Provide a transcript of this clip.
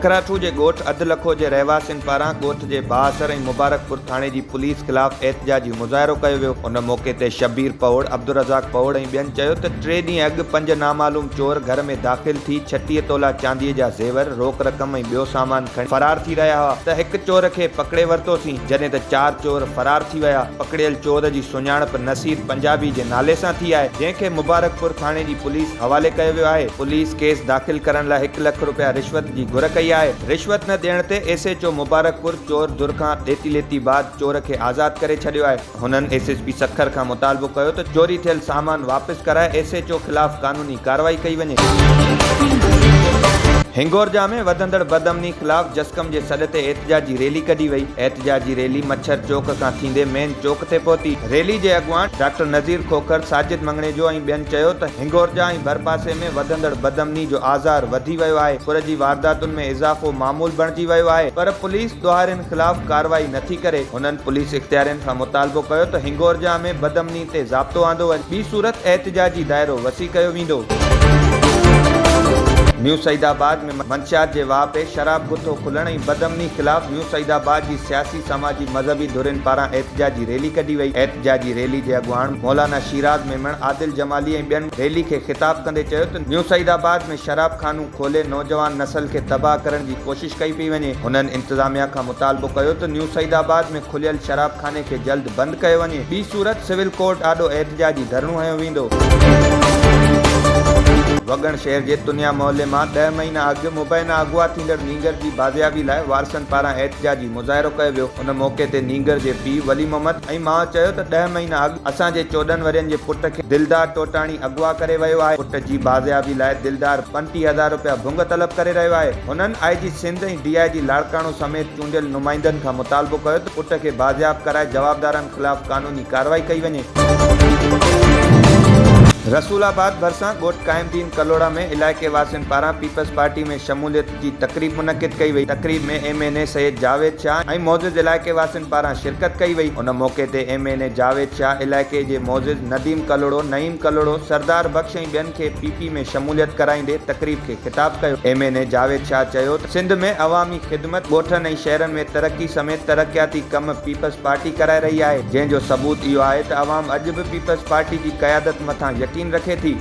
سکراٺو جي ڳوٺ اڌ لکو جي رهواسين پاران ڳوٺ جي بااثر ۽ مبارڪپور ٿاڻي جي پوليس خلاف احتجاجي مظاهرو ڪيو ويو. ان موقعي تي شبير پهوڙ، عبدالرزاق پهوڙ ۽ ٻين چيو ته ٽي ڏينهن اڳ پنج نامعلوم چور گهر ۾ داخل ٿي 36 تولا چاندي جا زيور، روڪ رقم ۽ ٻيو سامان کڻي فرار ٿي رهيا هئا ته هڪ چور کي پڪڙي ورتوسين جڏهن ته چار چور فرار ٿي ويا. پڪڙيل چور جي سڃاڻپ نصير پنجابي جي نالي سان ٿي آهي، جنهن کي مبارڪپور ٿاڻي جي پوليس حوالي ڪيو ويو آهي. پوليس ڪيس داخل ڪرڻ لاء هڪ لک رپيا رشوت جي گهر ڪئي آهي. رشوت نه ڏيڻ تي ايس ايڇ او مبارڪپور چور ڌر کان ڏيتي ليتي بعد چور کي آزاد ڪري ڇڏيو آهي. هنن ايس ايس پي سکر کان مطالبو ڪيو ته چوري ٿيل سامان واپس ڪرائي ايس ايڇ او خلاف قانوني ڪارروائي ڪئي وڃي. هنگورجا ۾ وڌندڙ بدامني خلاف جسقم جي سڏ تي احتجاجي ريلي ڪڍي وئي. احتجاجي ريلي مڇر چوڪ کان ٿيندي مين چوڪ تي پهتي. ريلي جي اڳواڻ ڊاڪٽر نذير کوکر، ساجد مڱڻيجو ۽ ٻين چيو ته هنگورجا ۽ ڀرپاسي ۾ وڌندڙ بدامني جو آزار وڌي ويو آهي، ڦر جي وارداتن ۾ اضافو معمول بڻجي ويو آهي پر پوليس ڏوهارين خلاف ڪارروائي نٿي ڪري. هنن پوليس اختيارين کان مطالبو ڪيو ته هنگورجا ۾ بدامني تي ضابطو آندو وڃي، ٻي صورت احتجاجي دائرو وسيع ڪيو ويندو. نيو سعيد آباد ۾ منشيات جي واهپي، شراب گٿو کلڻ ۽ بدامني خلاف نيو سعيد آباد جي سياسي، سماجي، مذهبي ڌرين پاران احتجاجي ريلي ڪڍي وئي. احتجاجي ريلي جي اڳواڻ مولانا شيراز ميمڻ، عادل جمالي ۽ ٻين ريلي کي خطاب ڪندي چيو ته نيو سعيد آباد ۾ شراب خانو کولي نوجوان نسل کي تباهه ڪرڻ جي ڪوشش ڪئي پئي وڃي. هنن انتظاميا کان مطالبو ڪيو ته نيو سعيد آباد ۾ کليل شراب خاني کي جلد بند ڪيو وڃي، ٻي صورت سول ڪورٽ آڏو احتجاجي ڌرڻو هنيو ويندو. وڳڻ شهر جي تنيا محلي مان ڏهه مهينا اڳ مبينا اغوا ٿيندڙ نينگر جي بازيابي لاء وارثن پاران احتجاجي مظاهرو ڪيو ويو. ان موقعي تي نينگر جي پيء ولي محمد ۽ ماء چيو ته ڏهه مهينا اڳ اسان جي 14 ورهين جي پٽ کي دلدار ٽوٽاڻي اغوا ڪري ويو آهي، پٽ جي بازيابي لاء دلدار 35 هزار رپيا ڀنگ طلب ڪري رهيو آهي. هنن آء جي سنڌ ۽ ڊي I جي لاڙڪاڻو سميت چونڊيل نمائندن کان مطالبو ڪيو ته پٽ کي بازياب ڪرائي جوابدارن خلاف قانوني ڪارروائي ڪئي وڃي. رسول آباد ڀرسان ڳوٺ قائم دين ڪلهوڙا ۾ علائقي واسين پاران پيپلز پارٽي ۾ شموليت جي تقريب منعقد ڪئي وئي. تقريب ۾ M N A Syed Javed Shah ۽ معزز علائقي واسين پاران شرڪت ڪئي وئي. ان موقعي تي M N A Javed Shah علائقي جي معزز نديم ڪلهوڙو، نعيم ڪلهوڙو، سردار بخش ۽ ٻين کي پي پي ۾ شموليت ڪرائيندي تقريب کي خطاب ڪيو. M N A Javed Shah چيو ته سنڌ ۾ عوامي خدمت، ڳوٺن ۽ شهرن ۾ ترقي سميت ترقياتي ڪم پيپلز پارٽي ڪرائي رهي آهي، جنهن جو ثبوت اهو آهي ته عوام اڄ به پيپلز پارٽي جي قيادت مٿان يقين رکي ٿي.